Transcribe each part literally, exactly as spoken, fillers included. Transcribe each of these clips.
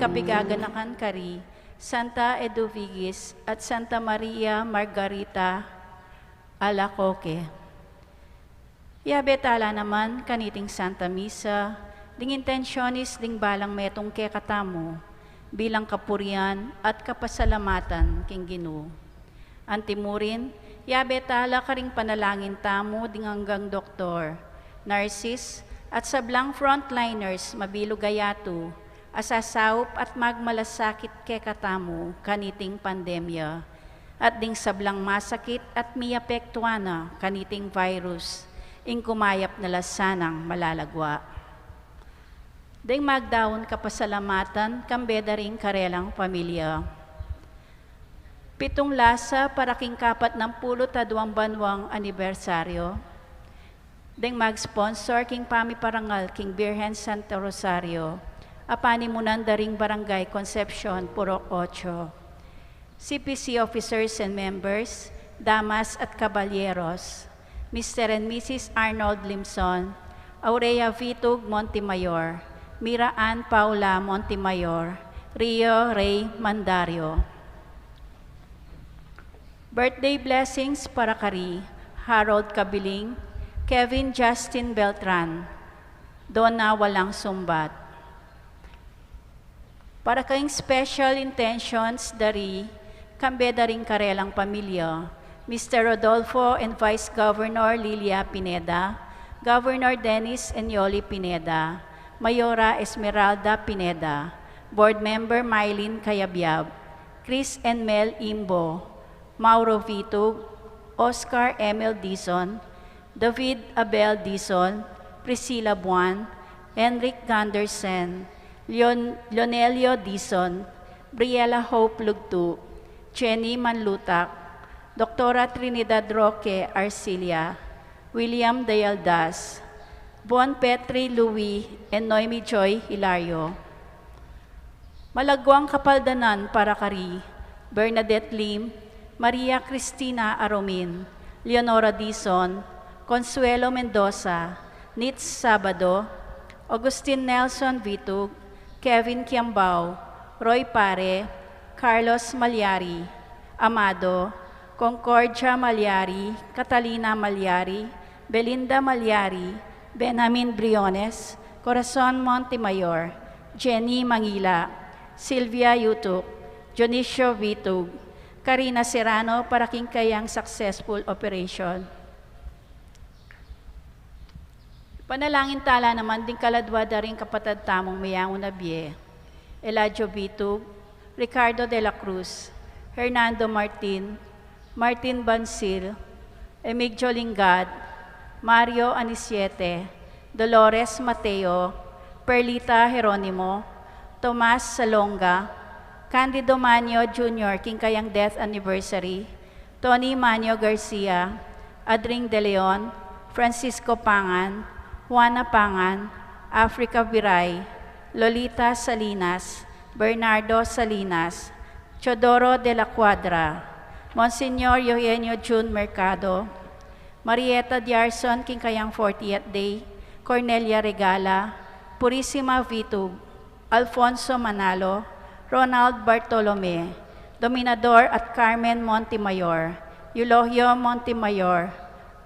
kapigaganakan kari Santa Eduvigis at Santa Maria Margarita Alacoque. Yabe tala naman kaniting Santa Misa ding intensyonis ding balang metung kekatamu bilang kapurian at kapasalamatan king Ginu. Antimurin, yabe tala karing panalangin tamu ding anggang doktor, nurses, at sablang frontliners mabilug a yatu a sasaup at magmalasakit kekatamu kaniting pandemya, at ding sablang masakit at miapektuan na kaniting virus, ing kumayap na la sanang malalagua. Ding magdaun kapasalamatan kambe da ring karelang pamilya. Pitung lasa para king kapatnampulu't aduang banuang anibersaryo ding mag-sponsor king pamiparangal king Birhen Santa Rosario a panimunan da ring Barangay Concepcion, Purok Ocho. C P C officers and members, damas at kabalyeros, Mister and Missus Arnold Limson, Aurea Vitug Montemayor, Mira Ann Paula Montemayor, Rio Rey Mandario. Birthday blessings para kari Harold Cabiling, Kevin Justin Beltran, Donna Walang Sumbat. Para kayong special intentions dari, kambe da ring karelang pamilya, Mister Rodolfo and Vice Governor Lilia Pineda, Governor Dennis and Yoli Pineda, Mayora Esmeralda Pineda, Board Member Mylene Cayabyab, Chris and Mel Imbo, Mauro Vitug, Oscar Emil Dizon, David Abel Dizon, Priscilla Buan, Enric Gundersen, Leon-, Leonelio Dizon, Briella Hope Lugtu, Jenny Manlutak, Doktora Trinidad Roque Arcilia, William Dayaldas, Bon Petri Louis, and Noemi Joy Hilario. Malaguang kapaldanan para kari Bernadette Lim, Maria Cristina Aromin, Leonora Dizon, Consuelo Mendoza, Nitz Sabado, Augustin Nelson Vitug, Kevin Kiambao, Roy Pare, Carlos Malyari, Amado, Concordia Malyari, Catalina Malyari, Belinda Malyari, Benjamin Briones, Corazon Montemayor, Jenny Mangila, Sylvia Yutuk, Dionisio Vitug, Karina Serrano para king kayang successful operation. Panalangin tala naman ding kaladua da ring kapatad tamung meyangu na bie, Eladio Vitug, Ricardo de la Cruz, Hernando Martin, Martin Bansil, Emigdio Lingad, Mario Anisiete, Dolores Mateo, Perlita Jeronimo, Tomas Salonga, Candido Manio Junior king kayang death anniversary, Tony Manio Garcia, Adring De Leon, Francisco Pangan, Juana Pangan, Africa Viray, Lolita Salinas, Bernardo Salinas, Teodoro de la Cuadra, Monsignor Eugenio Jun Mercado, Marieta Diarson king kayang fortieth day, Cornelia Regala, Purisima Vitug, Alfonso Manalo, Ronald Bartolome, Dominador at Carmen Montemayor, Eulogio Montemayor,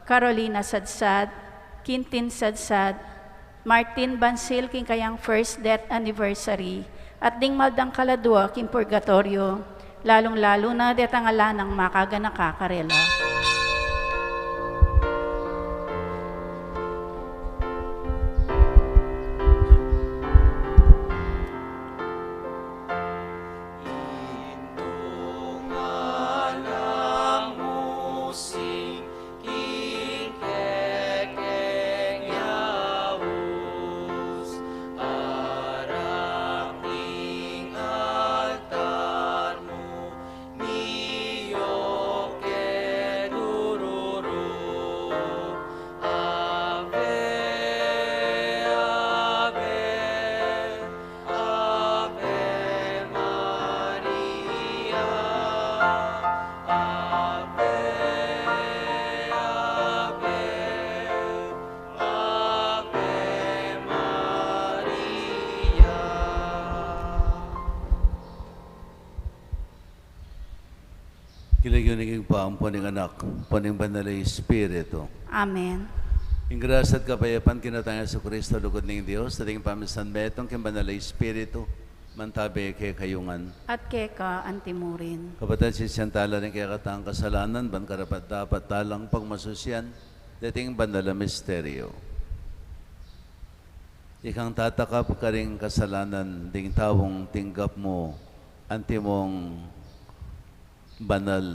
Carolina Sadsad, Quintin Sadsad, Martin Bansil king kayang first death anniversary, at ding maldang kaladua king purgatoryo, lalung-lalu na detang ala nang makaganaka karela. King lagyu ning Ibpa, ampo ning Anak, ampo ning Banal a Espiritu. Amen. Ing grasya at kapayapan king Ginung Jesucristo, lugud ning Dios, at ing pamisan metung king Banal a Espiritu, mantabe kekayu ngan. At keka antimurin. Kapatad, sisian tala ring kekatang kasalanan, ban karapat-dapat talang pagmasusian deting banal a misteryo. Ikang tatakap karing kasalanan ding taung tinggap mu antimong banal,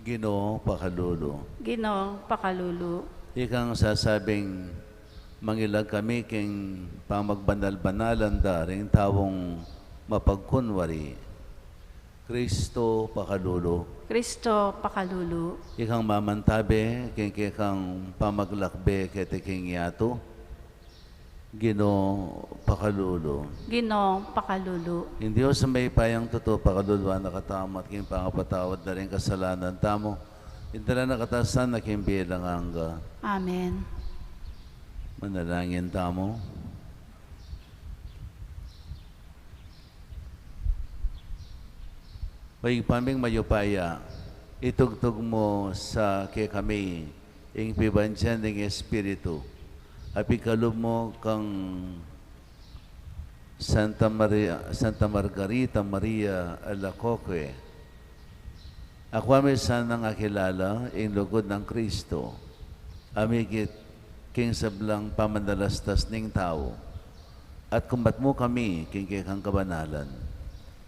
Ginu, pakalulu. Ginu, pakalulu. Ikang sasabing mangilag kami king pamagbanal-banalan da ring taung mapagkunwari, Kristo, pakalulu. Kristo, pakalulu. Ikang mamantabe king kekang pamaglakbe keti king yatu, Ginu, pakalulu. Ginu, pakalulu. Ing Dios a mayupayang tutu pakaluluan na katamu at king pangapatawad da ring kasalanan tamu, idala na katamu sana king bie alang angga. Amen. Manalangin tamu. O Ibpa ming mayupaya, itugtug mu sa kekami ing pibandian ning Espiritu, a pikalub mu kang Santa Maria, Santa Margarita Maria Alacoque, a kua mi sanang akilala ing lugud nang Kristo, a migit king sablang pamanalastas ning tau, at kumat mu kami king kekang kabanalan.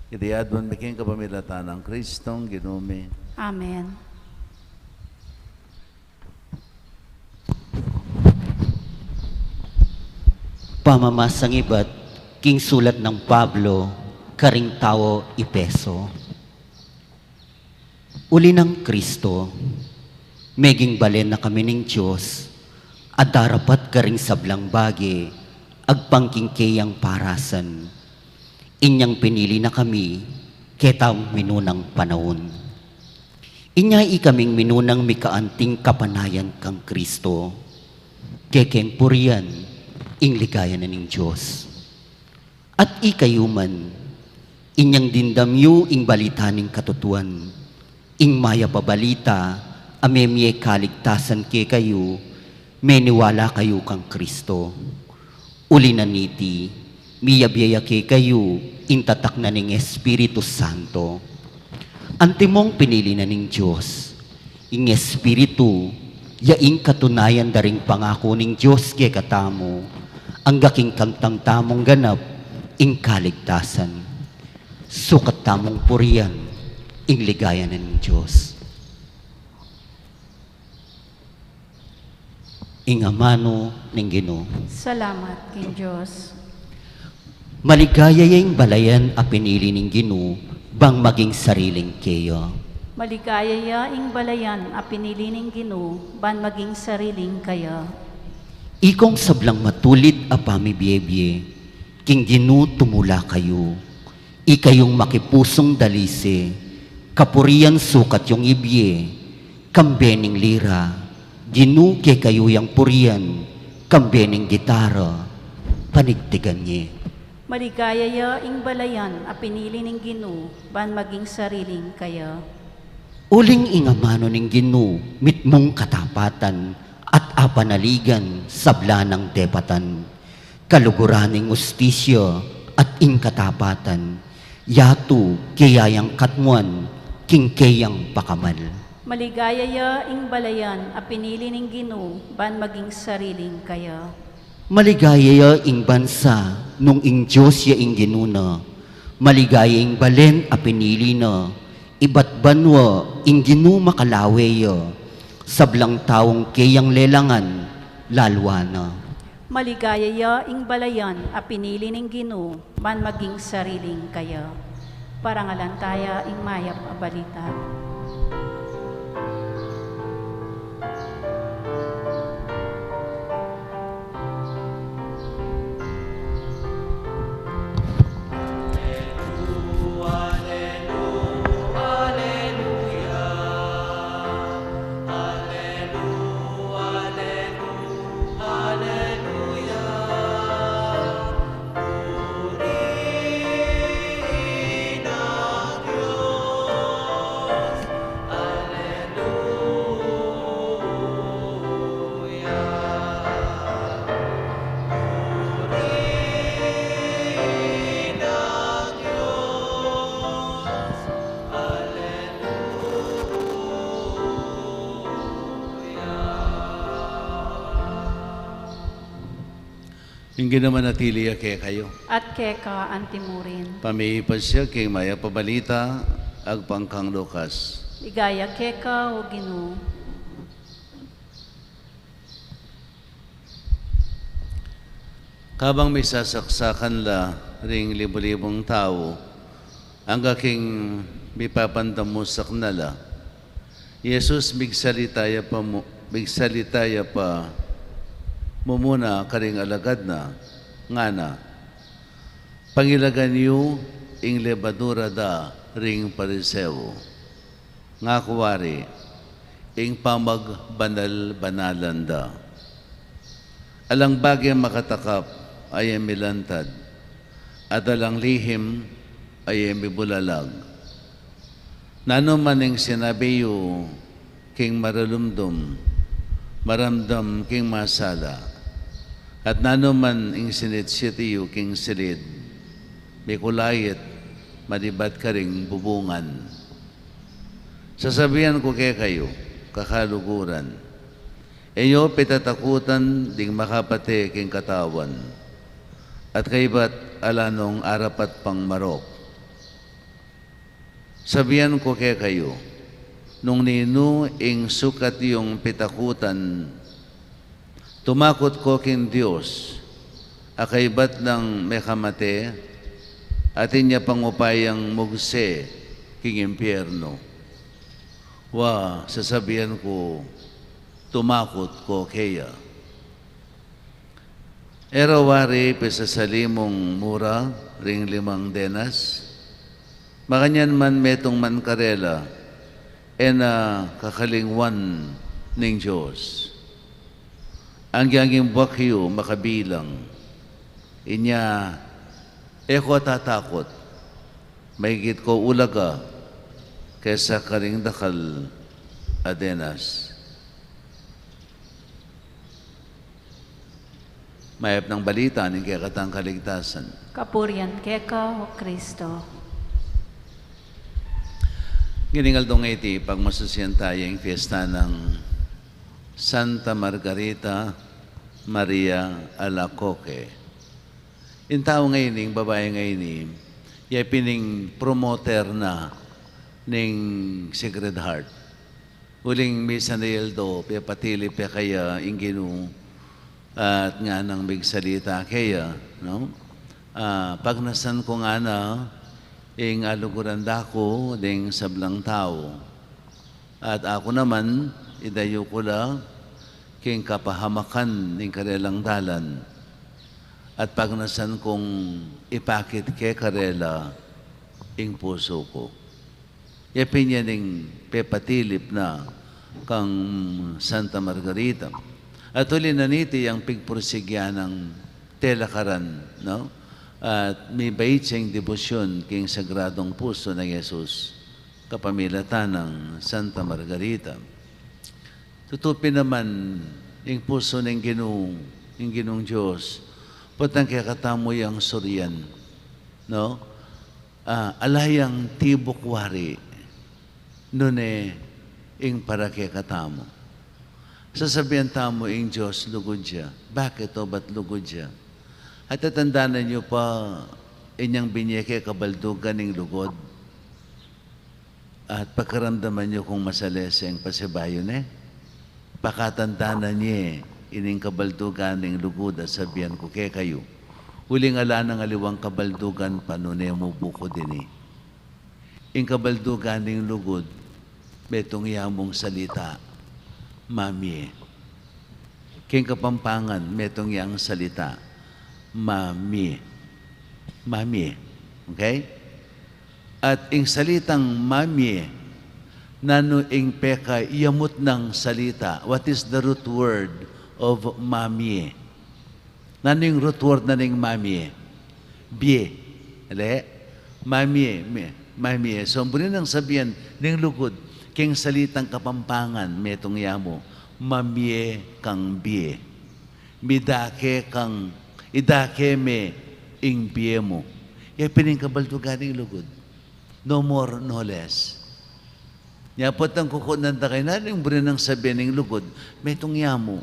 Iti aduan mi king kapamilatan nang Kristong Ginu mi. Amen. Pamamasang ibat king sulat nang Pablo karing tau Efeso. Uli nang Kristo, meging balen na kami ning Dios, a darapat karing sablang bage agpang king keyang parasan. Inyang pinili na kami ketang minunang panaun. Inya ikaming minunang mikaanting kapanayan kang Kristo, kekeng purian ing ligaya na ning Dios. At ikayu man, inyang dimdam yu ing balita ning katutuan, ing mayap a balita a memie kaligtasan kekayu, meniwala kayu kang Kristo. Uli na niti, miyabie ya kekayu ing tatak na ning Espiritu Santo. Antimong pinili na ning Dios ing Espiritu, ya ing katunayan da ring pangaku ning Dios kekatamu, angga king kamtan tamung ganap ing kaligtasan. Sukat tamung purian ing ligaya na ning Dios. Ing amanu ning Ginu. Salamat king Dios. Maligaya ya ing balayan a pinili ning Ginu, ban maging sariling keya. Maligaya ya ing balayan a pinili ning Ginu, ban maging sariling keya. Ikong sablang matulid a pamibiebie, king Ginu tumula kayu. Ikayung makipusung dalise, kapurian sukat yung ibie, kambe ning lira, Ginu kekayu yang purian, kambe ning gitara, panigtigan ye. Maligaya ya ing balayan a pinili ning Ginu, ban maging sariling keya. Uling ing amanu ning Ginu, mitmung katapatan, at apanaligan, sabla nang depatan. Kaluguran ning ustisya at ing katapatan, yatu keya yang katmuan king keyang pakamal. Maligaya ya ing balayan a pinili ning Ginu, ban maging sariling keya. Maligaya ya ing bansa nung ing Dios ya ing Ginu na. Maligaya ing balen a pinili na, ibat banua ing Ginu makalawe ya. Sablang taung keyang lelangan, lalwa na. Maligaya ya ing balayan a pinili ning Ginu, ban maging sariling keya. Parangalan taya ing mayap a balita. Ing Ginu manatili ya kekayu. At keka antimurin. Pamipasya king mayap a balita agpang kang Lukas. Ligaya keka, O Ginu. Kabang misasaksakan la ring libu-libung tau, angga king mipapandamusak na la, Jesus migsalita ya pa mu-, migsalita ya pa mumuna karing alagad na, ngana, "Pangilagan yu ing lebadura da ring Pariseo, ngaku wari, ing pamagbanal-banalan da. Alang bage makatakap a e milantad, at alang lihim a e mibulalag. Nanu man ing sinabi yu king maralumdum, maramdam king masala, at nanu man ing sinitsiti yu king silid, mikulait manibat karing bubungan. Sasabian ku kekayu, kakaluguran, e yu pitatakutan ding makapate king katawan, at kaybat ala nong arapat pang marok. Sabian ku kekayu, nung ninu ing sukat yung pitakutan, tumakut ko king Dios, a kaybat nang mekamate, atin ya pang upayang mugse king impiernu. Wa, sasabian ku, tumakut ko keya." E ra wari pisasali mung mura ring limang denas? Makanyan man metung man karela, e na kakalingwan ning Dios. Anggang ing buak yu makabilang. Inya, e ko tatakut, maigit ko ulaga kesa karing dakal a denas. Mayap nang balita ning kekatang kaligtasan. Kapurian keka, O Kristo. Ngening aldo ngeni, pagmasusian taya ing fiesta nang Santa Margarita Maria Alacoque. Ing tau ngeni, ing babai ngeni, ya pin ing promoter na ning Sacred Heart. Uling misan a aldo, pepatilip ya kaya ing Ginu, at nganang migsalita keya, no? Ah, pagnasan ku ngana ing aluguran da ku ding sablang tau. At aku naman, idayu ku la king kapahamakan ning karelang dalan. At pagnasan kung ipakit kekarela ing pusu ku. Ya pin yan ing pepatilip na kang Santa Margarita. At uli na niti yang pigpursigyan nang telakaran, no? At mibait yang debosyon king Sagradong Pusu nang Jesus kapamilatan nang Santa Margarita. Tutu pin naman, ing pusu ning Ginu, ing Ginung Dios, potang kekatamu yang surian, no? Ah, ala yang tibuk wari, nune ing para kekatamu. Sasabian tamu ing Dios lugud ya. Bakit obat lugud ya? At tatandanan yu pa inyang binye ke kabaldugan ning lugud. At pakiramdaman yu kung masalese ing pasibayu ne. Pakatandanan ye ining kabaldugan ning lugud a sabian ku kekayu. Uling ala nang aliwang kabaldugan pa nune mu bukud ini. Ing kabaldugan ning lugud, metung ya mung salita, mamie. King Kapampangan, metung yang salita, mamie. Mamie. Okay? At ing salitang mamie, nanu ing pekayamut nang salita? What is the root word of mamie? Nanu ing root word na ning mamie? Bie. Ale? Mamie, mi-, mamie. So, buri nang sabian ning lugud, king salitang Kapampangan, metung ya mu, mamie kang bie. Midake kang, idake me ing bie mu. Ya pin ing kabaldugan ning lugud. No more, no less. Nya potang kukunan da kekayu, nanu ing buri nang sabian ning lugud, metung ya mu,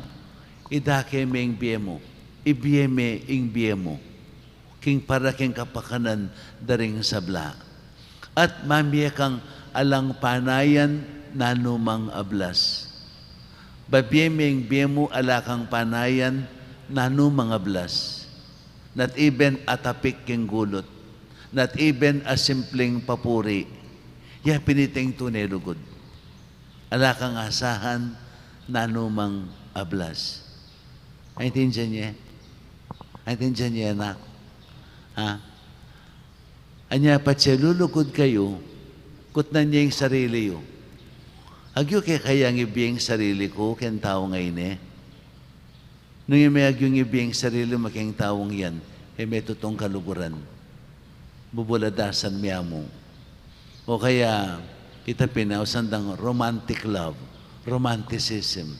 idake me ing bie mu. ibie me ing bie mu king para king kapakanan da ring sabla. At mamie kang alang panayan nanu mang ablas. Babie me ing bie mu ala kang panayan nanu mang ablas. Not even a tapik king gulut. Not even a simpleng papuri. Ya pin iting tune lugud. Ala kang asahan nanu mang ablas. Aintindian ye? Aintindian ye, anak? Ha? Anya patse lulugud kayu, kutnan ye ing sarili yu. Agyu ke kayang ibie ing sarili ku keng tau ngeni? Nung e me agyung ibie ing sarili mu keng taung yan, e me tutung kaluguran. Bubuladasan me amu. O kaya, ita pin ausan dang romantic love, romanticism.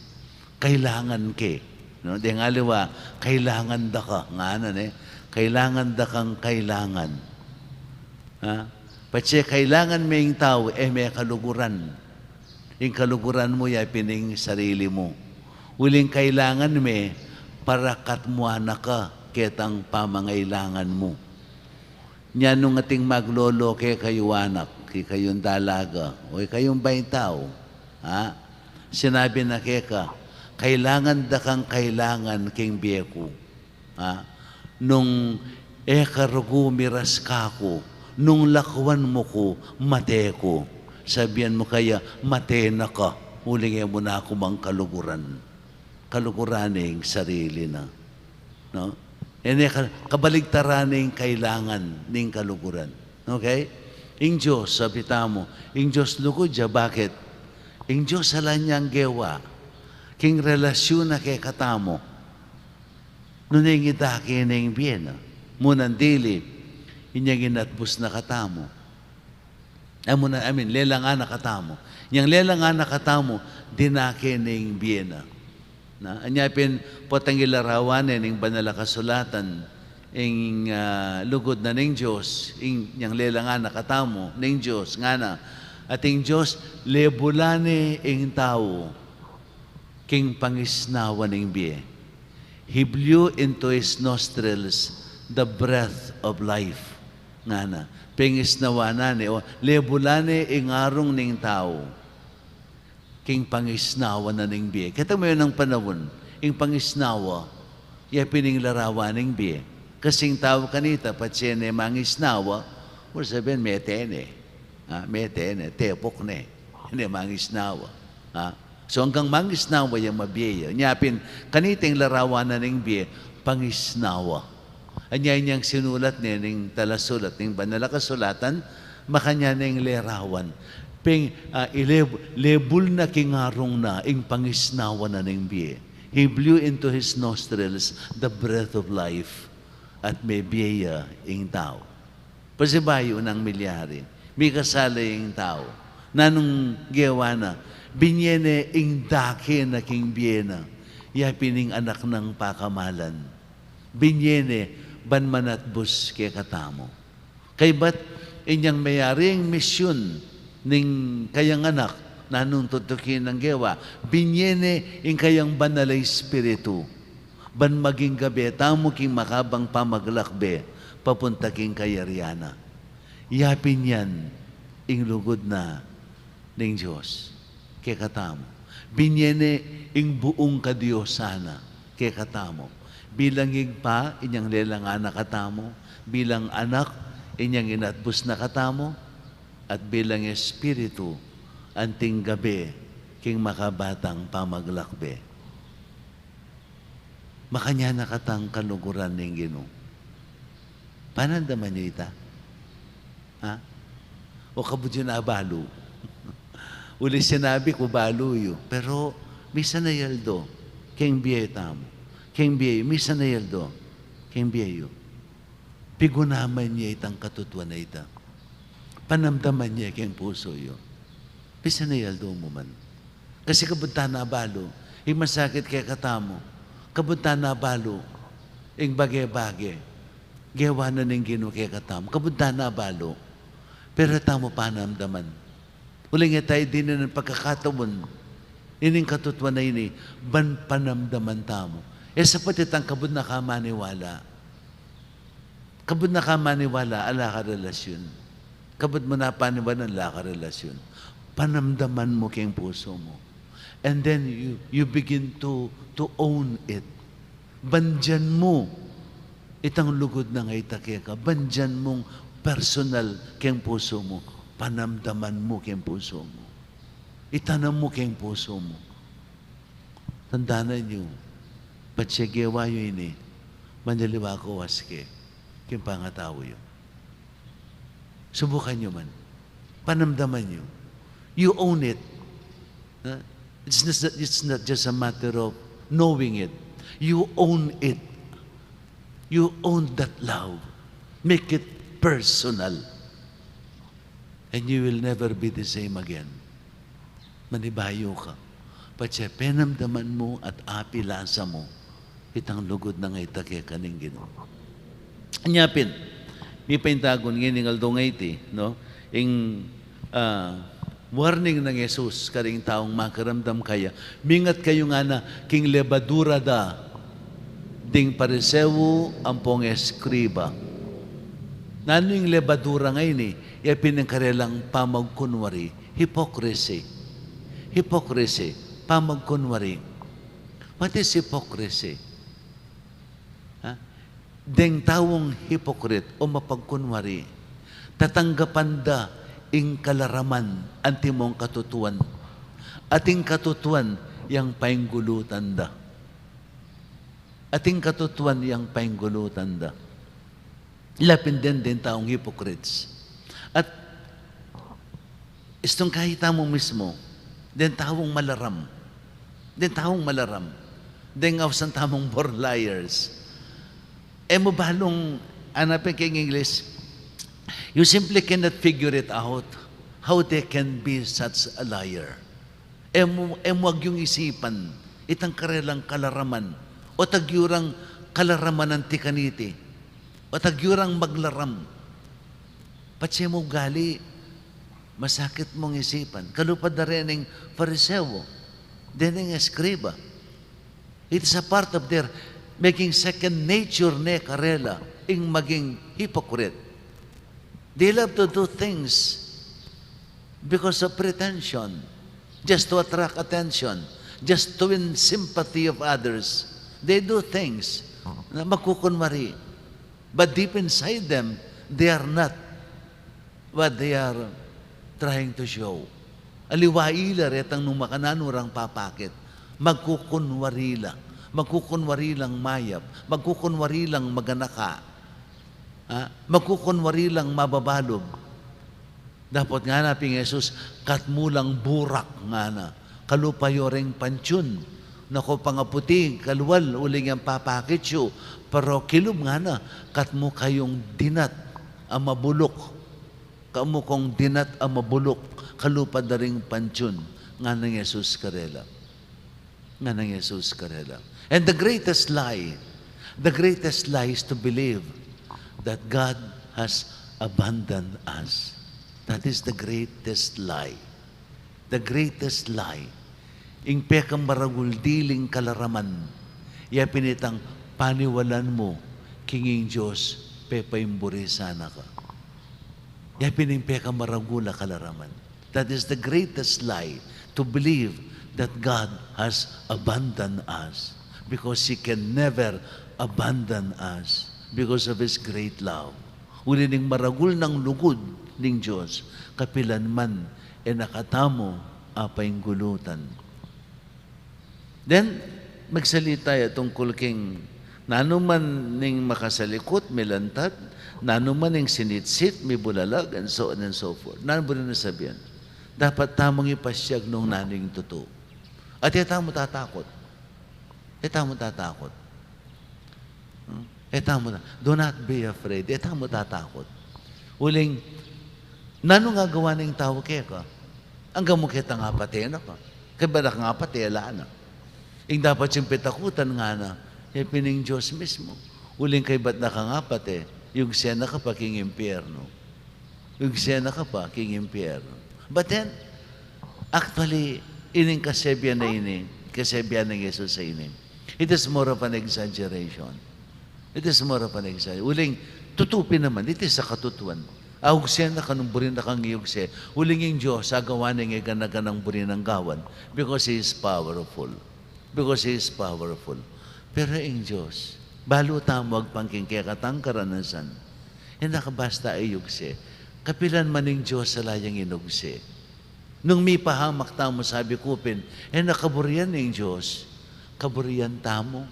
Kailangan ke. No? Deng aliwa, kailangan da ka. Ngana ne, kailangan da kang kailangan. Ha? Patse kailangan me ing tau, e me kaluguran. Ing kaluguran mu ya pin ing sarili mu. Uling kailangan me para katmuan na ka ketang pamangailangan mu. Nya nung ating maglolo kekayu anak, ikayung dalaga, o ikayung baitau, ha? Sinabi na keka, kailangan da kang kailangan king bie ku. Ha? Nung e ka rugu miras kaku, nung lakwan mu ku, mate ku. Sabian mu kaya, mate na ka, uling e mu na ku mang kaluguran. Kaluguran ne ing sarili na. No? E ne ka-, kabaligtaran ne ing kailangan ning kaluguran. Okay? Ing Dios, sabi tamu, ing Dios lugud ya, bakit? Ing Dios ala nyang gewa king relasyun na kekatamu. Nune ing idake ne ing bie na. Munang dili, inyang inatbus na katamu. Amu na, I mean, lelangan na katamu. Inyang lelangan na katamu, dinake ne ing bie na. Na, anya pin potang ilarawan ne ning Banal a Kasulatan, ing, ah, lugud na ning Dios, ing, inyang lelangan na katamu ning Dios, ngana, at ing Dios, lebulan ne ing tau king pangisnawa ning bie. He blew into his nostrils the breath of life. Ngana, pengisnawa na ne, o, lebulan ne ing arung ning tau king pangisnawa na ning bie. Keta mu yan ing panaun, ing pangisnawa, ya pin ing larawan ning bie. Kasi ing tau kanita, patse ne mangisnawa, ibig sabihin, mete ne. Ha, mete ne, tepuk ne. Hindi mangisnawa. Ha? So, anggang mangisnawa ya, mabie ya. Nya pin, kanita ing larawan na ning bie, pangisnawa. Anya inyang sinulat ne ning talasulat ning Banal a Kasulatan, makanyan ne ing larawan. Peng, ah, ileb-, lebul na king arung na ing pangisnawa na ning bie. He blew into his nostrils the breath of life. At mebie ya ing tau. Pasibayu nang milyari, mikasala ing tau. Nanung gewa na, binie ne ing dake na king bie na, ya pin ing Anak nang pakamalan. Binie ne ban manatbus kekatamu. Kaybat inyang meyari ing misyun ning kayang Anak, nanung tutuki nang gewa, binie ne ing kayang Banal a Espiritu. Ban maging gabe tamu king makabang pamaglakbe papunta king kayarian na. Ya pin yan ing lugud na ning Dios kekatamu. Binie ne ing buung kadiosan na kekatamu. Bilang Ibpa, inyang lelangan na katamu. Bilang Anak, inyang inatbus na katamu. At bilang Espiritu, anting gabe king makabatang pamaglakbe. Makanyan na katang kaluguran ning Ginu. Panamdaman yu ita? Ha? O kabud yu na balu? Uli sinabi ku balu yu, pero misan a aldo, king bie tamu, king bie yu, misan a aldo, king bie yu. Pigunaman ye itang katutuan a ita. Panamdaman ye king pusu yu. Misan a aldo mu man. Kasi kabud tana balu ing masakit kekatamu. Kabud tana balu ing bage-bage gewa na ning Ginu kekatamu. Kabud tana balu. Pero e tamu panamdaman. Uling e tamu dinan ing pagkakataun ining katutuan a ini ban panamdaman tamu E sapat itang kabud na ka maniwala. Kabud na ka maniwala, ala ka relasyon. Kabud mu na paniwalan, ala ka relasyon. Panamdaman mu keng pusu mu. And then you, you begin to, to own it. Bandian mu itang lugud nang ita keka. Bandian mung personal keng pusu mu. Panamdaman mu keng pusu mu. Itanam mu keng pusu mu. Tandanan yu, patse gewa yu ini, manaliwa ku aske king pangatau yu. Subukan yu man. Panamdaman yu. You own it. Huh? It's not, it's not just a matter of knowing it. You own it. You own that love. Make it personal. And you will never be the same again. Manibayu ka. Patse penamdaman mu at apilasa mu itang lugud nang ita keka ning Ginu. Anya pin, mipaintagun ngeni ning aldo ngeni, no? Ing, ah, warning nang Jesus karing taung makiramdam kaya, mingat kayu ngana king lebadura da ding Pariseo ampong eskriba. Nanu ing lebadura ngeni? Ya pin ing karelang pamagkunwari, hypocrisy. Hypocrisy, pamagkunwari. What is hypocrisy? Ha? Deng taung hypocrite o mapagkunwari, tatanggapan da ing kalaraman antimong katutuan. At ing katutuan yang painggulutan da. At ing katutuan yang painggulutan da. Lapin den deng taung hypocrites. At istung kahit tamu mismu, deng taung malaram. Deng taung malaram. Deng ausan tamung born liars. E mu balung, anape king English, you simply cannot figure it out how they can be such a liar. E mu, e mu agyung isipan itang karelang kalaraman, o tagyurang kalaraman anti kaniti, o tagyurang maglaram. Patse mu gali, masakit mung isipan. Kalupa da rening Fariseo, dening eskriba. It is a part of their maging second nature ne karela ing maging hypocrite. They love to do things because of pretension, just to attract attention, just to win sympathy of others. They do things na magkukunwari. But deep inside them, they are not what they are trying to show. Aliwa ila retang nung makananu rang papakit. Magkukunwari la. Magkukunwari lang mayap. Magkukunwari lang maganaka. Ha? Magkukunwari lang mababalub. Dapot ngana pin Jesus, katmu lang burak ngana. Kalupa yu reng pantiun. Naku, pangaputi, kalual, uling yang papakit yu. Pero kilub ngana, katmu kayung dinat a mabuluk. Katmu kung dinat a mabuluk, kalupa da ring pantiun, nganang Jesus karela. Nganang Jesus karela. And the greatest lie, the greatest lie is to believe that God has abandoned us. That is the greatest lie. The greatest lie. Ing pekamaragul diling kalaraman, ya pin itang paniwalan mu king ing Dios pepaimburi sana ka. Ya pin ing pekamaragul a kalaraman. That is the greatest lie, to believe that God has abandoned us, because He can never abandon us because of His great love. Uli ning maragul nang lugud ning Dios, kapilan man e na katamu apaingulutan. Then, magsalita ya tungkul king nanu man ning makasalikut, milantad, nanu man ning sinitsit, mibulalag, and so on and so forth. Nanu buri na sabian? Dapat tamung ipasiag nung nanu ing tutu. At e tamu tatakut. E tamu tatakut. Hmm? E tamu ta-, do not be afraid. E tamu tatakut. Uling, nanu nga gawa ning tau keka? Anggang mu ketang apate na ka. Kaybat na kang apate, ala na. Ing dapat yung pitakutan ngana, e pin ing Dios mismu. Uling kaybat na kang apate, yugse na ka pa king impyernu. Yugse na ka pa king impyernu. But then, actually, ining kasebian na ini, kasebian nang Jesus a ini, It is more of an exaggeration. It is more of an exaggeration. Uling, tutu pin naman, it is a katutuan. Augse na ka nung buri na kang iugse. Uling ing Diyos, agawa na ing e gana-ganang buri nang gawan. Because He is powerful. Because He is powerful. Pero ing Diyos, balu tamu agpang king kekatang karanasan. E na ka basta iugse. Kapilan man ing Diyos ala yang inugse. Nung mipahamak tamu, sabi ku pin, e na kaburian ning Diyos, kaburian tamu.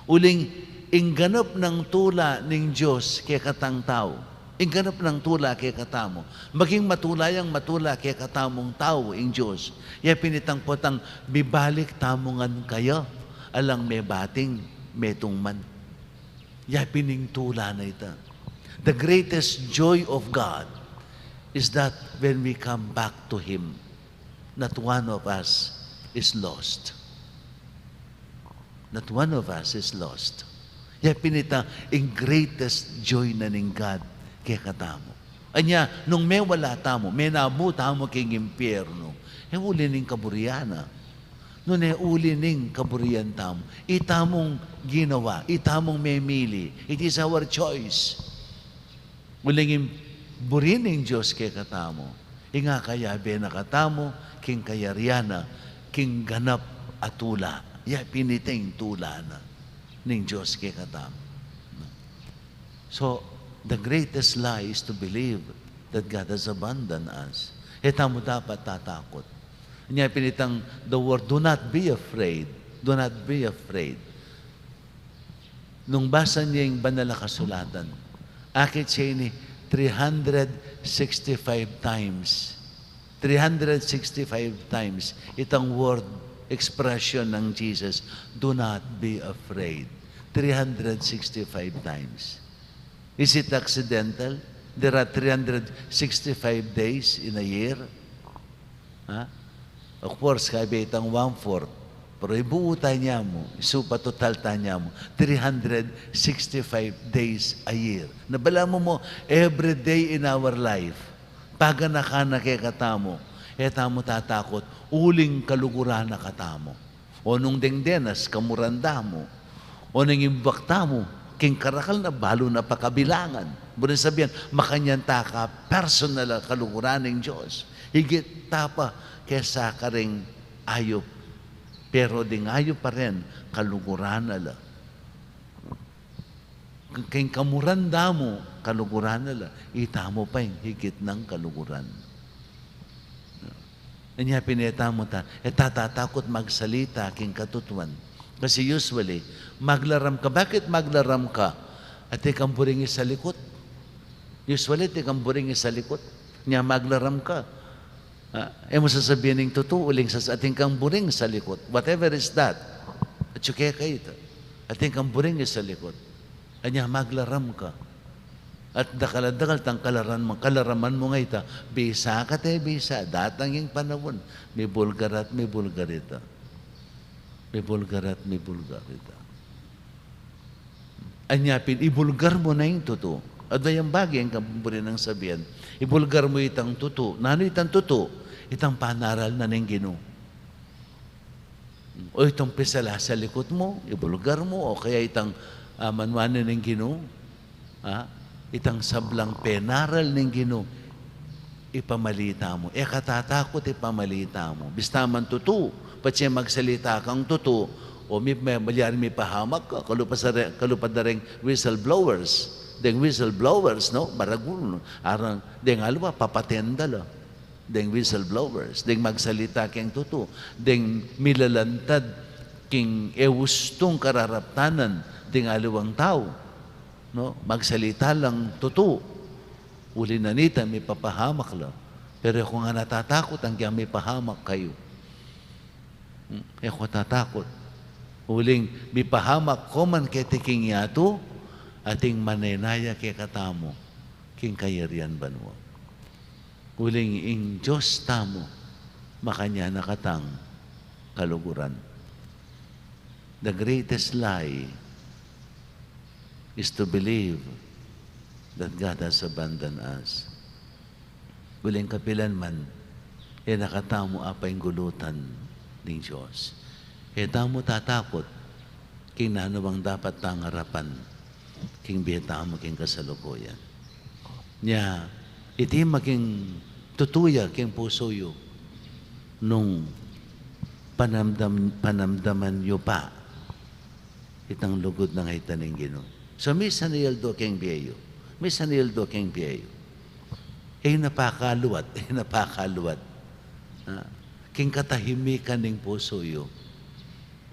Uling, ing ganap nang tula ning Diyos kekatang tau. Ing ganap nang tula kekatamu. Maging matula yang matula kekatamung tau ing Diyos. Ya pin itang potang bibalik tamu ngan kaya, alang mebating, metung man. Ya pin ing tula na ita. The greatest joy of God is that when we come back to Him, not one of us is lost. Not one of us is lost. Ya pin ita ing greatest joy na ning God kekatamu. Anya, nung mewala tamu, menamu tamu king impyernu, e uli ning kaburian na. Nune uli ning kaburian tamu. Itamung ginawa, itamung memili. It is our choice. Uling ing buri ning Diyos kekatamu, ing akayabe na katamu king kayarian na, king ganap a tula. Ya pin ita ing tula na ning Diyos kekatamu. So, the greatest lie is to believe that God has abandoned us. E tamu dapat tatakut. Nya pin itang the word, do not be afraid. Do not be afraid. Nung basa ye ing Banal a Kasulatan, akit ye ini three hundred sixty-five times. Three hundred sixty-five times itang word, expression nang Jesus, "Do not be afraid." Three hundred sixty-five times. Is it accidental? There are three hundred sixty-five days in a year. Ha? Of course, kayabe itang one-fourth. Pero ibuu tana mu, isupa total tana mu, three hundred sixty-five days a year. Na balamu mu, every day in our life, paganakan na kekatamu, e tamu tatakut, uling kaluguran na katamu. O nung deng denas, kamuran da mu. O nung imbak tamu king karakal na balu na pakabilangan. Buri nang sabian, makanyan ta ka personal a kaluguran ning Diyos. Higit ta pa kesa karing ayup. Pero ding ayup pa rin, kaluguran na la. King kamuran da mu, kaluguran na la, itamu pa ing higit nang kaluguran. Anya pin e tamu ta, e ta tatakut magsalita king katutuan. Kasi usually, maglaram ka. Bakit maglaram ka? Atin kang buring isalikut. Usually, atin kang buring isalikut. Nya maglaram ka. Ah, e mu sasabian ing tutu, uling sas-, atin kang buring salikut. Whatever is that. Atyu keka ita. Atin kang buring isalikut. Anya maglaram ka. At dakal a dakal tang kalaraman mu, kalaraman mu nga ita, bisa ka te bisa, datang ing panaun, mibulgar at mibulgar ita. Mibulgar at mibulgar ita. Anya pin, ibulgar mu na ing tutu. Adwa yang bage ing kaburi nang sabian. Ibulgar mu itang tutu. Nanu itang tutu? Itang panaral na ning Ginu. O itang pisala salikut mu, ibulgar mu, o kaya itang, ah, manuan na ning Ginu, ah, itang sablang penaral ning Ginu, ipamalita mu. E ka tatakut, ipamalita mu. Bista man tutu, patse magsalita kang tutu, o mi-, ma-, malyari mipahamak ka, kalupa sa re-, kalupa da ring whistleblowers. Deng whistleblowers, no? Maragul, no? Arang, deng aliwa, papaten da la. Deng whistleblowers, deng magsalita keng tutu, deng milalantad king e ustung kararaptanan ding aliwang tau, no? Magsalita lang tutu, uli na nita mipapahamak la. Pero e ko nga natatakut anggang mipahamak kayu. Hmm, e ko tatakut. Uling mipahamak ko man keti king yatu, ating manenaya kekatamu king kayarian banua. Uling ing Dios tamu, makanyan na katang kaluguran. The greatest lie is to believe that God has abandoned us. Uling kapilan man, e na katamu apaingulutan ning Dios. E tamu tatakut, king nanu bang dapat tang arapan king bie tamu king kasalukuyan. Nya, iti maging tutu ya king pusu yu nung panamdam-, panamdaman yu pa itang lugud na ngaitan ning Ginu. So, misan i aldo king bie yu, misan i aldo king bie yu, e na pakaluat, e na pakaluat, ah, king katahimikan ning pusu yu,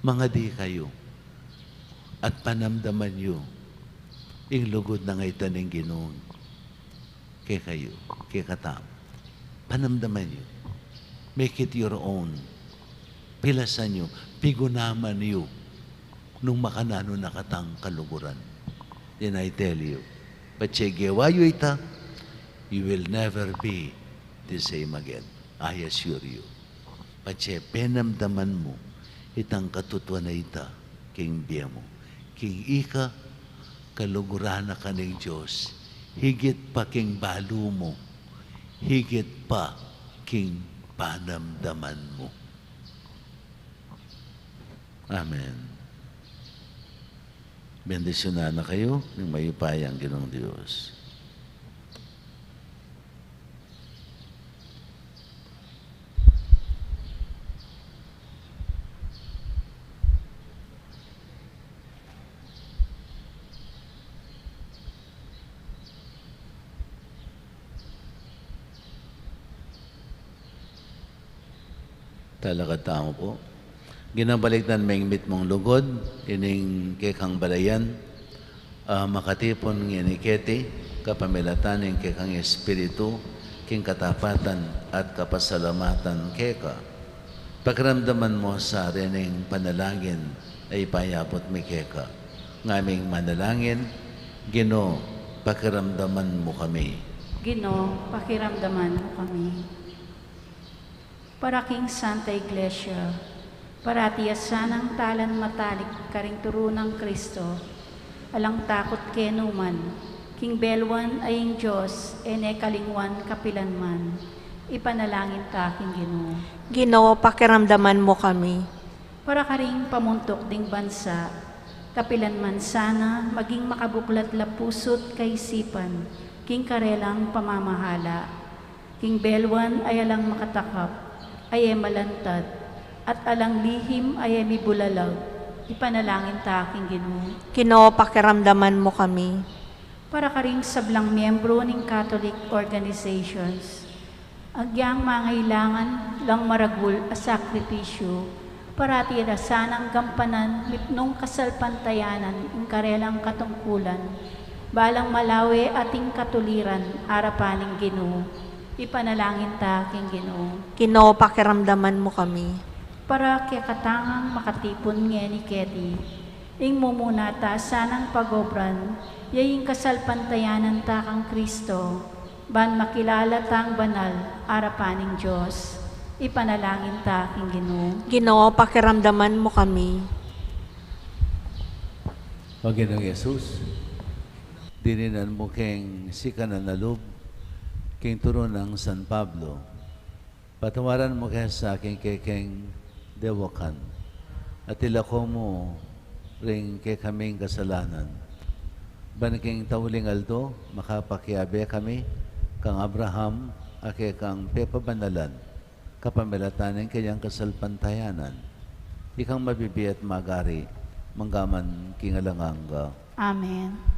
mangadi kayu at panamdaman yu ing lugud na ngaitan ning Ginu kekayu, kekatamu. Panamdaman yu. Make it your own. Pilasan yu, pigunaman yu nung makananu na katang kaluguran. Then I tell you, patse gewa yu ita, you will never be the same again. I assure you. Patse penamdaman mu itang katutuan a ita king bie mu, king ika kaluguran na ka ning Dios, higit pa king balu mu, higit pa king panamdaman mu. Amen. Bendisyunan na kayu ning mayupayang Ginung Dios. Talakad tamu pu. Ginu, balikdan me ing mitmung lugud ining kekang balayan, a makatipun ngeni keti, kapamilatan ning kekang Espiritu, king katapatan at kapasalamatan keka. Pakiramdaman mu sa rening panalangin a ipayabut mi keka. Ngaming manalangin, Ginu, pakiramdaman mu kami. Ginu, pakiramdaman mu kami. Para king Santa Iglesia, parati ya sanang talan matalik karing turu nang Kristo, alang takut kenu man, king belwan a ing Dios e ne kalingwan kapilan man. Ipanalangin ta king Ginu. Ginu, pakiramdaman mu kami. Para karing pamuntuk ding bansa, kapilan man sana maging makabuklat la pusu't kaisipan king karelang pamamahala. King belwan a alang makatakap, a e malantad, at alang lihim a e mibulalag, ipanalangin ta king Ginu. Ginu, pakiramdaman mu kami. Para karing sablang miyembro ning Catholic organizations, agyang mangailangan lang maragul a sakripisyu, parati da sanang gampanan mitmung kasalpantayanan ing karelang katungkulan, balang malawe ating katuliran arapan ning Ginu. Ipanalangin ta king Ginu. Ginu, pakiramdaman mu kami. Para kekatang makatipun ngeni keti, ing mumuna ta sanang pagobran, ya ing kasalpantayanan ta kang Kristo, ban makilala tang banal arapan ning Dios. Ipanalangin ta king Ginu. Ginu, pakiramdaman mu kami. O Ginung Jesus, dininan mu keng sikanan a lub, king turu nang San Pablo, patawaran mu ke sa king kekeng dewakan, at ilako mu ring kekaming kasalanan, ban king tauling aldo makapakiabe kami kang Abraham a kekang pepabanalan, kapamilatan ning kayang kasalpantayanan. Ikang mabibie at magari, mangga man king alang angga. Amen.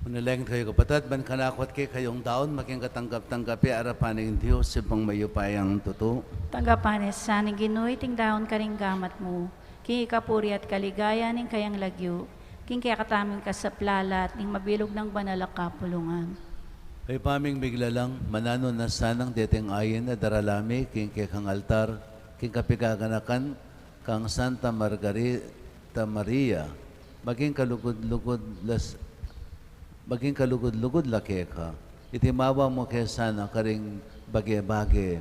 Manalangin kayu, kapatad, ban kanaku at kekayu daun maging katanggap-tanggap ya arapan ning Dios, Ibpang mayupayang tutu. Tanggapan na sa ning Ginu iting daun karing gamat mu, king ikapuri at kaligayan ning kayang lagyu, king kekatamung kasaplalan at ning mabilug nang banal a kapulungan. Ibpa ming miglalang, mananu na sanang deting ayin a darala mi king kekang altar, king kapigaganakan kang Santa Margarita Maria, maging kalugud-lugud las-, maging kalugud-lugud la keka. Iti mawa mu ke sana karing bage-bage,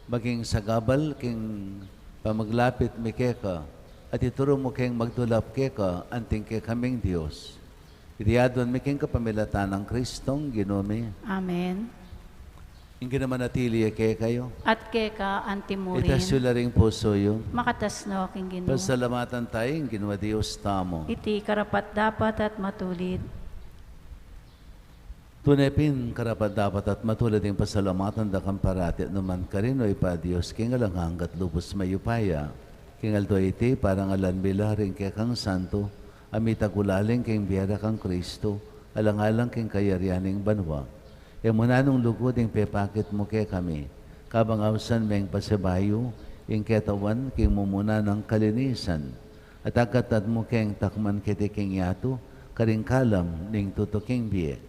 maging sagabal king pamaglapit mi keka, at ituru mu keng magdulap keka anting kekaming Dios. Iti adwan mi king kapamilatan nang Kristong Ginu mi. Amen. Ing Ginu manatili ya kekayu. At keka antimurin. Itas yu la ring pusu yu. Makatas no king Ginu. Pasalamatan tamu ing Ginu a Dios tamu. Iti karapat-dapat at matulid. Tune pin karapat-dapat at matulid ing pasalamatan da kang parati at nukarin man, O Ibpa, Dios king alang angga at lubus mayupaya. King aldo iti, parangalan mi la ring kekang santu a mitagulaling king bie da kang Kristo, alang-alang king kayarian ning banua. E mu nanung lugud ing pepakit mu kekami, kabang ausan meng pasibayu ing ketawan king mumuna nang kalinisan, at agkatad mu keng takman keti king yatu, karing kalam ning tutuking bie.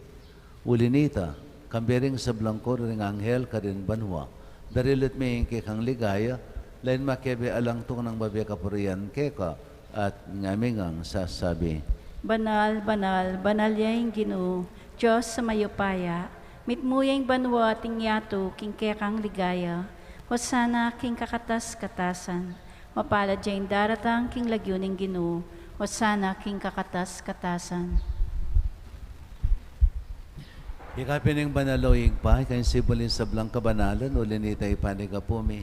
Uli nita, kambe ring sablang koro ring anghel karin banua, darilit mi ing kekang ligaya, lain makebe alang tuknang babie kapurian keka, at ngami ngang sasabi: Banal, banal, banal ya ing Ginu, Dios a mayupaya, mitmu ya ing banua at ing yatu king kekang ligaya. Hosana king kakatas-katasan. Mapalad ya ing daratang king lagyu ning Ginu. Hosana king kakatas-katasan. Ika pin ing banal, O Ibpa, ika ing sibul ning sablang kabanalan, uli nita ipanyawad mi.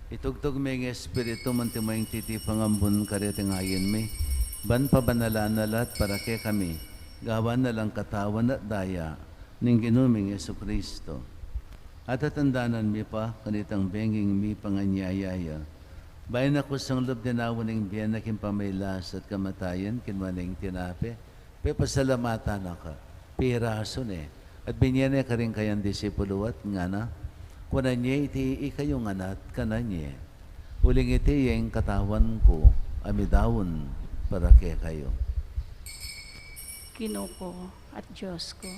Itugtug me ing Espiritu mu antimo ing titipang ambun kareting ayin mi, ban pabanalan na la at para kekami gawan na lang katawan at daya ning Ginu ming Jesucristo. At tatandanan mi pa kanitang benging mipanganyaya ya, bayu na kusang lub dinaun ing bie na king pamagkasakit at kamatayan, kinua ne ing tinape, pepasalamatan na ka, pirasu ne, at binie ne karing kayang disipulu at ngana: Kunan ye iti ikayu ngan at kanan ye, uling iti ya ing katawan ku a midaun para kekayu. Ginu ku at Dios ku.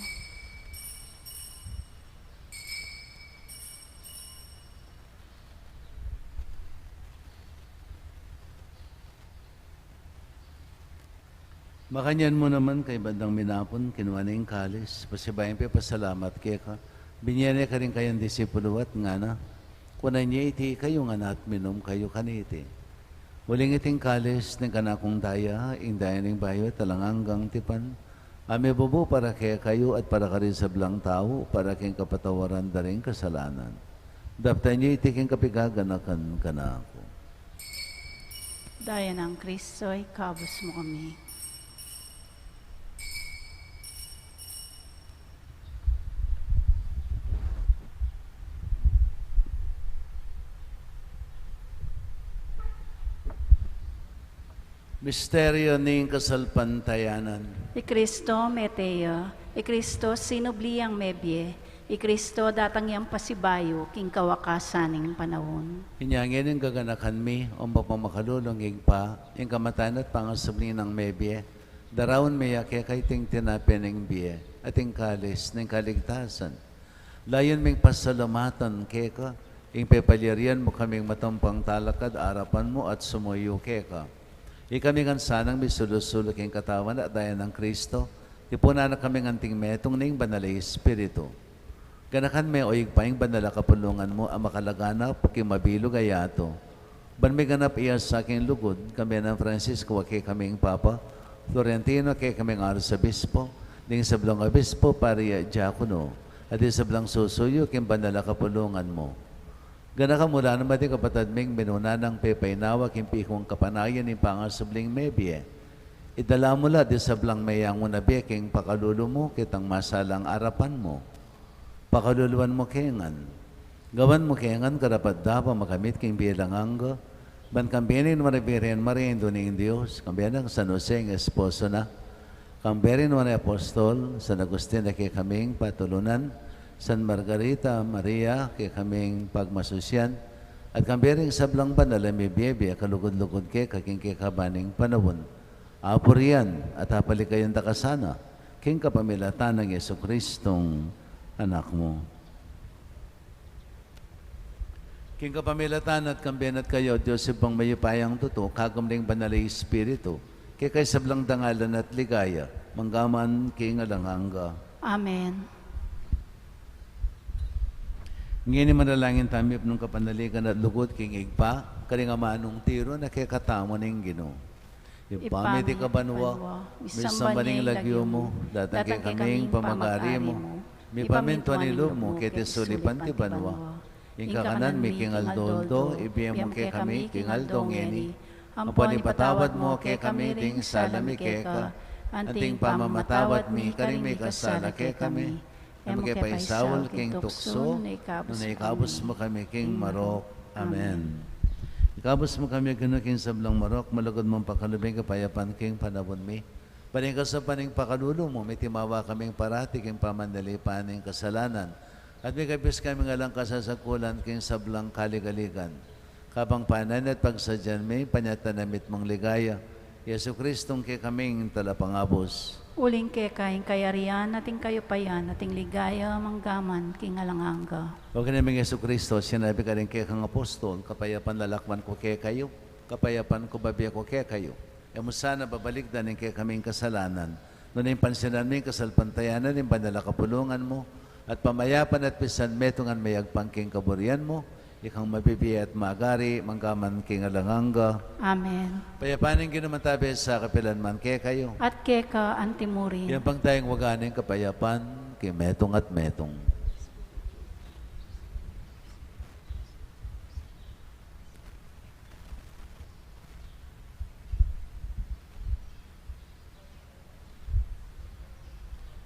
Makanyan mu naman, kaybat dang minapun, kinua ne ing kalis, pasibayu yang pepasalamat keka, binie ne karing kayang disipulu at ngana: Kunan ye iti ikayu ngan at minum kayu kaniti, uling iti ing kalis ning kanakung daya, ing daya ning bayu at alang anggang tipan, a mibubu para kekayu at para karing sablang tau, para king kapatawaran da ring kasalanan. Daptan ye iti king kapigaganakan kanaku. Daya nang Kristo, ikabus mu kami. Misteryo ning kasalpantayanan. I Kristo mete ya, i Kristo sinubli yang mebie, i Kristo datang yang pasibayu king kawakasan ning panaun. Inya ngeni gaganakan mi, o mapamakalulung Ibpa, ing kamatayan at pangasubli nang mebie, daraun mi ya keka iting tinape ning bie, at ing kalis ning kaligtasan. Layun ming pasalamatan keka ing pepalyarian mu kaming matampang talakad arapan mu at sumuyu keka. Ikami ngan sanang misulu-sulu king katawan at daya nang Kristo, tipunan na kaming anting metung ning Banal a Espiritu. Ganakan me, o Ibpa, ing banal a kapulungan mu a makalaganap king mabilug a yatu, ban miganap ya sa king lugud, kambe nang Francisco a kekaming Papa, Florentino a kekaming Arsobispo, ding sablang obispo, pari at diakono, at ding sablang susuyu king banal a kapulungan mu. Ganakan mu la naman ding kapatad ming minuna nang pepainawa king pikung kapanayan ning pangasubling mebie. Idala mu la ding sablang meyangu na bie king pakalulu mu, ketang masalang arapan mu. Pakaluluan mu ke ngan. Gawan mu ke ngan karapat-dapat makamit king bie alang angga, ban kambe ning nuan a Birhen Maria, Indu ning Dios, kambe nang San Jose, ing esposo na, Kambe ring nuan a apostol, San Agustin a kekaming patulunan, San Margarita Maria kekaming pagmasusian, at kambe ring sablang banal a mibie-bie a kalugud-lugud keka king kekaban ning panaun. Apurian at apalikayan da ka sana, king kapamilatan nang Jesucristong Anak mu. King kapamilatan na at kambe na at kaya, O Dios, Ibpang mayupayang tutu, kagum ning Banal a Espiritu, keka ing sablang dangalan at ligaya, mangga man king alang angga. Amen. Ngeni manalangin tamu king kapanaligan at lugud king Ibpa, karing amanung tiru na kekatamu ning Ginu. Ibpa mi, atiu ka banua, misamban ya ing lagyu mu, datang kekami ing pamagari mu, mipamintuan ing lub mu keti sulip anti banua. Ing kakanan mi king aldo-aldo ibie mu kekami king aldo ngeni. Ampon ipatawad mu kekami ding sala mi keka, anti ing pamamatawad mi karing mikasala kekami. E mu ke paisaul king tuksu, nune ikabus mu kami king marok. Amen. Ikabus mu kami, Ginu, king sablang marok, malugud mung pakalub ing kapayapan king panaun mi. Ban king kasaupan ning pakalulu mu, mitimawa kaming parati king pamanalipan ning kasalanan, at mikabus kaming alang kasasakulan king sablang kaligaligan. Kabang panayan at pagsadyan mi ing panyatang a mitmung ligaya, Jesucristong kekaming Talapangabus. Uling keka ing kayarian, at ing kayupayan, at ing ligaya, mangga man king alang angga. O Ginu ming Jesucristo, sinabi mu karing kekang apostol, kapayapan lalakwan ku kekayu, kapayapan ku bibie ku kekayu. E mu sana babalikdan ing kekaming kasalanan, nune pansinan mu ing kasalpantayanan ning banal a kapulungan mu, at pamayapan at pisan metungan mayagpang king kaburian mu, ikang mabibie at magari, mangga man king alang angga. Amen. Ing kapayapan ning Ginu manatili sa kapilan man kekayu. At keka anti murin. Iyambag taya ing waga ning kapayapan, king metung at metung.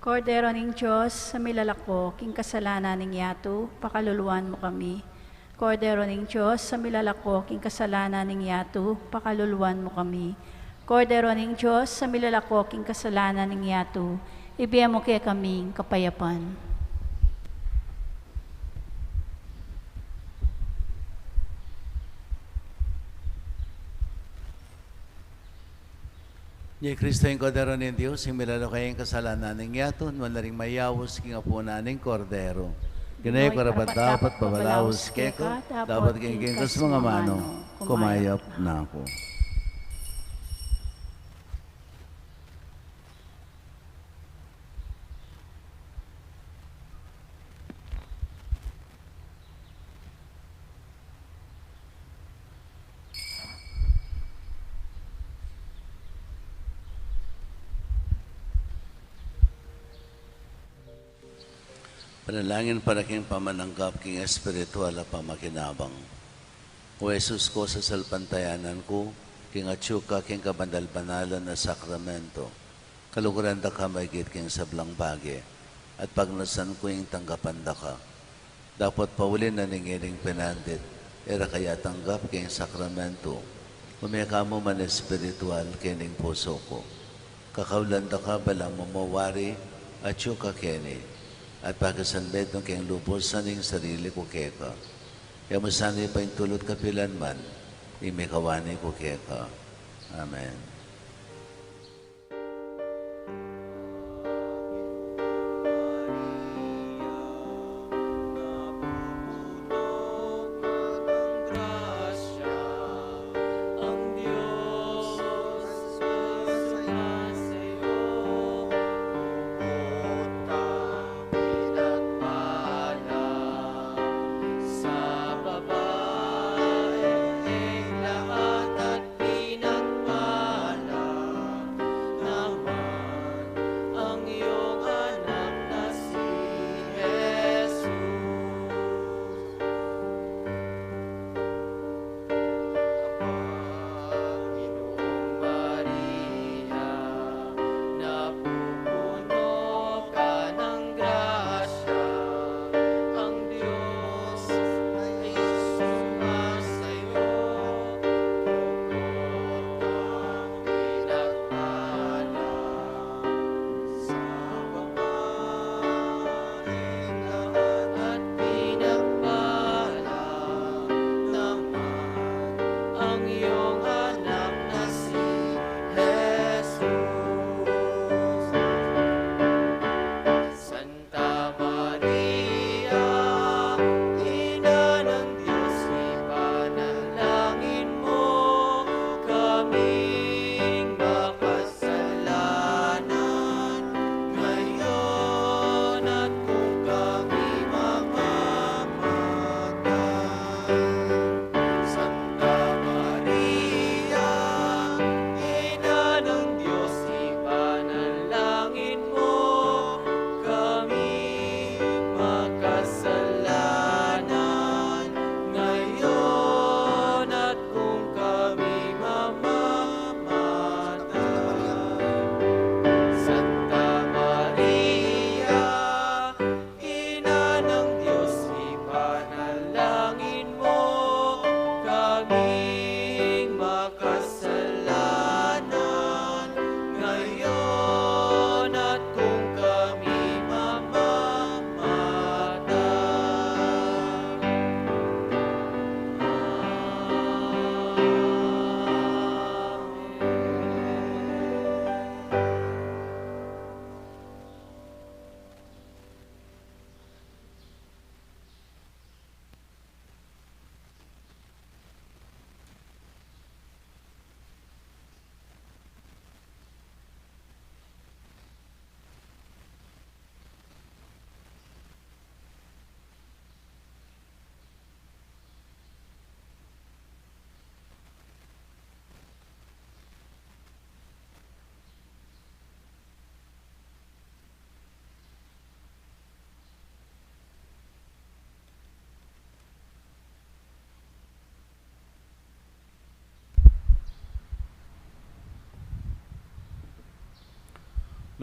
Kordero ning Dios, a milalako king kasalanan ning yatu, pakaluluan mu kami. Kordero ning Dios, a milalako king kasalanan ning yatu, pakaluluan mu kami. Kordero ning Dios, a milalako king kasalanan ning yatu, ibie mu kekami ing kapayapan. Ini i Kristo, ing Kordero ning Dios, ing milalako king kasalanan ning yatu. Nuan la ring mayaus king apunan ning Kordero. Ginu, e ku karapat-dapat pabalaus keka, dapot king kekang amanu, kumayap na ku. Panalangin para king pamananggap king espiritual a pamakinabang. O Jesus ku, sasalpantayanan ku king atyu ka king kabanal-banalan a sakramento. Kaluguran da ka maigit king sablang bage, at pagnasan ku ing tanggapan da ka. Dapot pauli na ning ining pinandit, e ra ka ya tanggap king sakramento, ume ka mu man espiritual king pusu ku. Kakaulan da ka balang mamawari, atyu ka keni, at pakisanmetung king lubusan ing sarili ku keka. E mu sana paintulut kapilan man ing mikawani ku keka. Amen.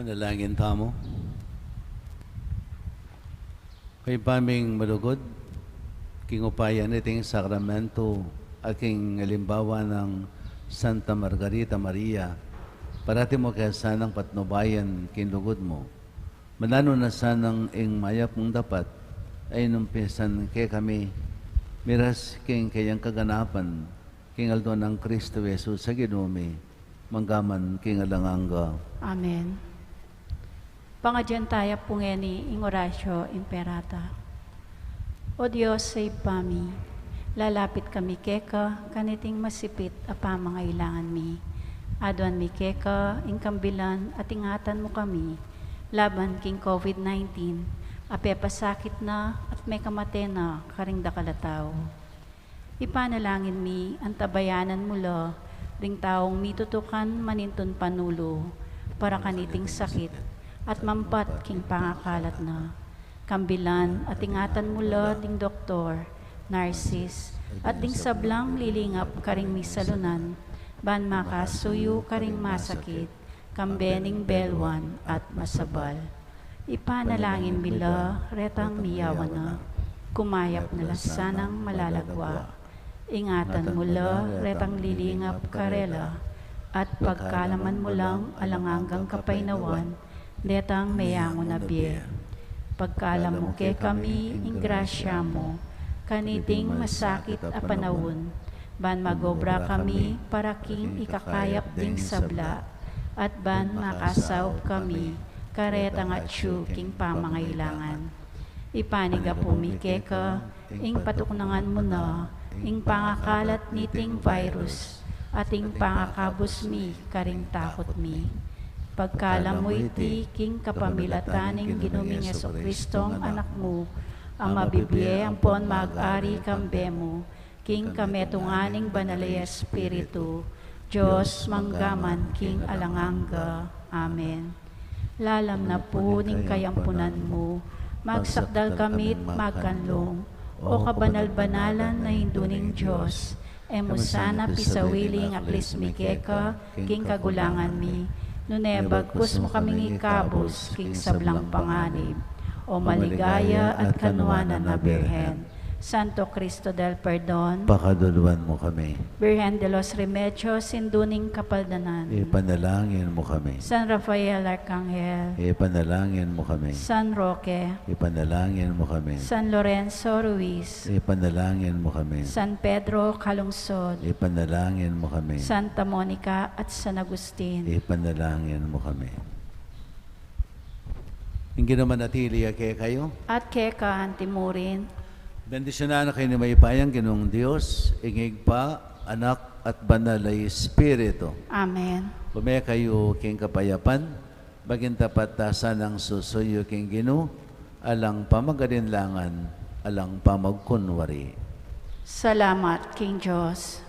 Manalangin tamu. Kay Ibpa ming malugud, king upaya niting sakramento at king alimbawa nang Santa Margarita Maria, parati mu ke sanang patnubayan king lugud mu. Mananu na sanang ing mayap mung dapat a inumpisan kekami, miras king kayang kaganapan, king aldo nang Kristo Jesus a Ginu mi, mangga man king alang angga. Amen. Pangadyan taya pu ngeni ing Oratio Imperata. O Dios a Ibpa mi, lalapit kami keka kaniting masipit a pamangailangan mi. Aduan mi keka ing kambilan at ingatan mu kami laban king COVID nineteen a pepasakit na at mekamate na karing dakal a tau. Ipanalangin mi antabayanan mu la ring taung mitutukan manintun panulu para kaniting sakit at mampat king pangakalat na. Kambilan at ingatan mu la ding doktor, narsis, at ding sablang lilingap karing misalunan ban makasuyu karing masakit kambe ning belwan at masabal. Ipanalangin mi la retang miyawan na. Kumayap na la sanang malalagwa. Ingatan mu la retang lilingap karela, at pagkalaman mu lang alang anggang kapaynawan detang meyangu na bie. Pagkalam mu kekami ing grasya mu kaniting masakit a panaun, ban magobra kami para king ikakayap ding sabla, at ban makasaup kami karetang atyu king pamangailangan. Ipanigapu mi keka ing patuknangan mu na ing pangakalat niting virus at ing pangakabus mi karing takut mi. Pagkalam mu iti king kapamilatan ning Ginu ming Jesucristo a Anak mu, a mabibie ampon mag-ari kambe mu king kametungan ning Banal a Espiritu, Dios mangga man king alang angga. Amen. Lalam na pu ning kayampunan mu, magsakdal kami't magkanlung, o kabanal-banalan a Indu ning Dios, e mu sana pisawiling aklis mi keka king kagulangan mi, nune bagkus mu kaming ikabus king sablang panganib, o maligaya at kanuanan a Birhen. Santo Cristo del Perdon, pakaluluan mu kami. Birhen de los Remedios, Indu ning Kapaldanan, ipanalangin mu kami. San Rafael Arcangel, ipanalangin mu kami. San Roque, ipanalangin mu kami. San Lorenzo Ruiz, ipanalangin mu kami. San Pedro Calungsod, ipanalangin mu kami. Santa Monica at San Agustin, ipanalangin mu kami. Ing Ginu manatili ya kekayu. At keka anti mu rin. Bendisyunan na kayu ning mayupayang Ginung Dios, ing Ibpa, Anak, at Banal a Espiritu. Amen. Ume kayu king kapayapan, maging tapat ta sanang susuyu king Ginu, alang pamagalinlangan, alang pamagkunwari. Salamat king Dios.